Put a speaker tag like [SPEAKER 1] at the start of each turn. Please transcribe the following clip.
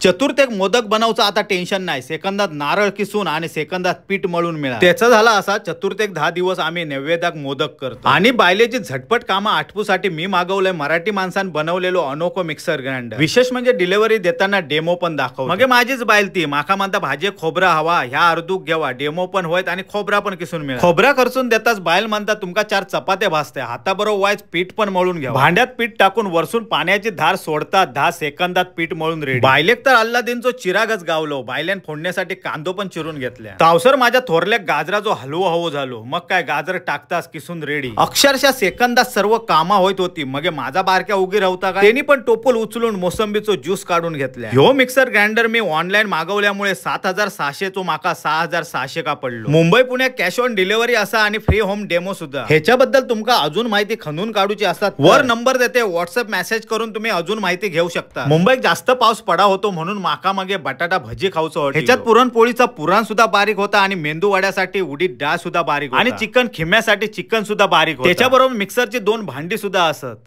[SPEAKER 1] चतुर्थेक मोदक बनवचा आता टेन्शन नाही. सेकंदात नारळ किसून आणि सेकंदात पीठ मळून मिळा. त्याचा झाला असा चतुर्थेक 10 दिवस आम्ही नैवेद्याक मोदक करतो. आणि बायलेची झटपट कामं आटपूसाठी मी मागवलंय मराठी माणसानं बनवलेलो अनोखो मिक्सर ग्राइंडर. विशेष म्हणजे डिलिव्हरी देताना डेमो पण दाखव. मग माझीच बायल ती माका म्हणता भाजी खोबरा हवा ह्या अर्धूक घेवा, डेमो पण होयत आणि खोबरा पण किसून मिळा. खोबरा खर्चून देताच बायल म्हणता तुमका 4 चपात्या भाजते, हाताबरोबर वायच पीठ पण मळून घ्या. भांड्यात पीठ टाकून वरसून पाण्याची धार सोडतात, 10 सेकंदात पीठ मळून रेडी. बायलेक तर अल्लादीनचो चिरागच गावलो, बायल्यान फोडण्यासाठी कांदो पण चिरून घेतल्या. तावसर माझ्या थोरल्या गाजराचो हलवो हवो झालो, मग काय गाजर टाकताच किसून रेडी. अक्षरशः सेकंदात सर्व कामा होत होती. मग माझा बारक्या उगी राहता का, त्यांनी पण टोपल उचलून मोसंबीचो ज्यूस काढून घेतला. ह्यो मिक्सर ग्राइंडर मी ऑनलाईन मागवल्यामुळे 7600 चो माका 6600 का पडलो. मुंबई पुण्यात कॅश ऑन डिलिव्हरी असा आणि फ्री होम डेमो सुद्धा. ह्याच्याबद्दल तुमका अजून माहिती खणून काढूची असतात वर नंबर देते, व्हॉट्सअप मेसेज करून तुम्ही अजून माहिती घेऊ शकता. मुंबईत जास्त पाऊस पडा होतो म्हणून माका मागे बटाटा भजी खाऊचो. ह्याच्यात पुरणपोळीचा पुरण सुद्धा बारीक होता आणि मेंदू वड्यासाठी उडीद डाळ सुद्धा बारीक आणि चिकन खिम्यासाठी चिकन सुद्धा बारीक. त्याच्याबरोबर मिक्सरची 2 भांडी सुद्धा असत.